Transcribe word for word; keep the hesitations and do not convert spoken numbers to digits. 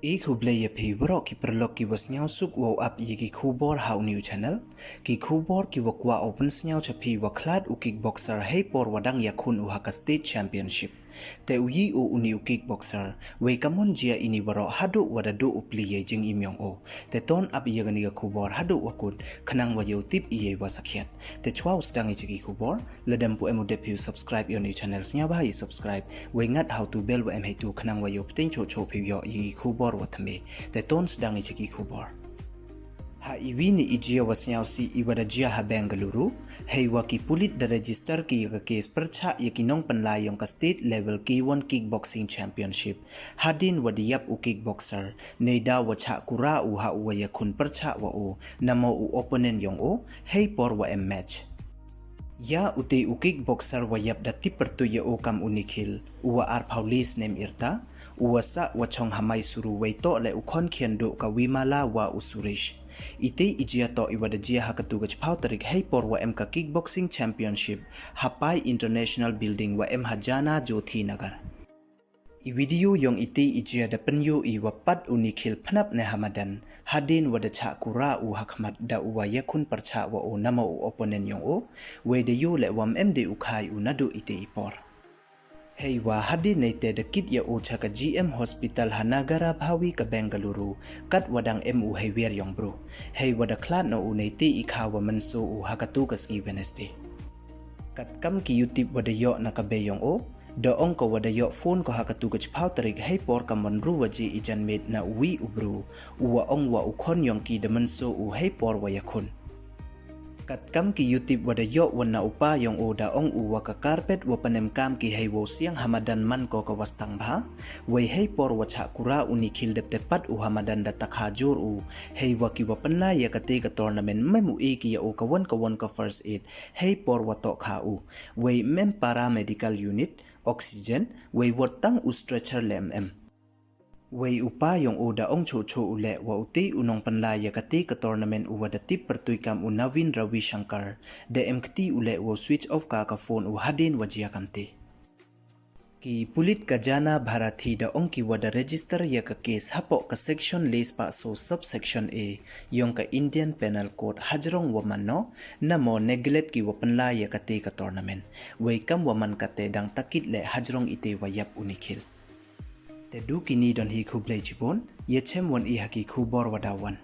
I khublei ya phi waroh ki paralok ki wa sniawsuk wow ap ya ki khubor ha u new channel. Ki khubor ki wa kwah u pynsniaw cha phi wa khlad u kickboxer hei por wa dang yakhun u ha ka state championship. Te u yi u uni u kickboxer, wei kamon jia ini waroh haduh wa da duh u pli ya i jingim yong u. Te ton ap ya kani ka khubor haduh wa kut, khnang wa yow tip i ya i wa sakhiat. Te chwa u sdang i cha ki khubor, lada em pu em u dep phi u subscribe ya u new channel, sniawbha i subscribe, wei ngat ha u tu bell wa em heitu khnang wa yow pteng choh choh phi u yoh ya ki khubor wa thymme. Te ton sdang i cha ki khubor. Ha i wi ni i jia wa sniawsih i wa da jia ha Bengaluru, hei wa ki pulit da register ki ya ka case pyrchah ya ki nongpynlai yong ka state level K one kickboxing championship. Hadien wa da yap u kickboxer, neida wa chah kura u ha u wa yakhun pyrchah wa u, namo u opponent yong u, hei por wa em match. Ya u te u kickboxer wa yap da tip pyrtuit ya u kam u Nikhil, u wa arphaw le snem irta, u wa sah wa chong ha Mysuru, wei toh le u khon khian duh ka Vimala wa u Suresh. I te i jia toh i wa da jia ha ka tu ka chiphaw tarik hei por wa em ka kickboxing championship ha Pai International Building wa em ha Jana Jyoti Nagar. I video yong i te i jia da pynyoh i wa pat u Nikhil pnap ne ha madan, hadien wa da chah kura u ha khmat da u wa yakhun pyrchah wa u namo u opponent yong u, wei da yoh le wa em de u khai u naduh i te i por. Hei wa hadien nei te da kit ya u cha ka G M Hospital ha Nagarabhavi ka Bengaluru, kat wa dang em u hei wiar yong bru. Hei wa da khlad noh u nei te i kha wa mynsaw u ha ka tu ka sngi Wednesday. Kat kam ki yutip wa da yoh na ka bei yong u, da ong ko wa da yoh phone ko ha ka tu ka chiphaw tarik hei por kamon ru wa ji i janmiet na u wi u bru, u wa ong wa u khon yong ki da mynsaw u hei por wa yakhun. Kat kam ki yutip wa da yoh wan na u pa yong u, da ong u wa ka carpet wa pynemkam ki hei wow siang ha madan man ko ka wa stang bha. Wei hei por wa chah kura u Nikhil dep te pat u ha madan da takha jur u, hei wa ki wa pynlai ya ka te ka tournament mem u e ki ya u ka wan ka wan ka first aid hei por wa toh kha u. Wei mem paramedical unit, oxygen, wei wat tang u stretcher le em em. Wei u pa yong u da ong choh choh u le wa u te u nongpynlai ya ka te ka tournament u wa da tip pyrtuit kam u Naveen Ravi Shankar, da em kti u le wa u switch off ka ka phone u hadien wa jia kam te. Ki pulit ka Jana Bharati da ong ki wa da register ya ka case hapoh ka section le spah so subsection A yong ka Indian Penal Code hajrong wa man noh, namo neglect ki wa pynlai ya ka te ka tournament. Wei kam wa man ka te dang takit le hajrong i te wa yap u Nikhil. Te du kini don hi, khublei chibun, ya chem wan i ha ki khubor wa da wan.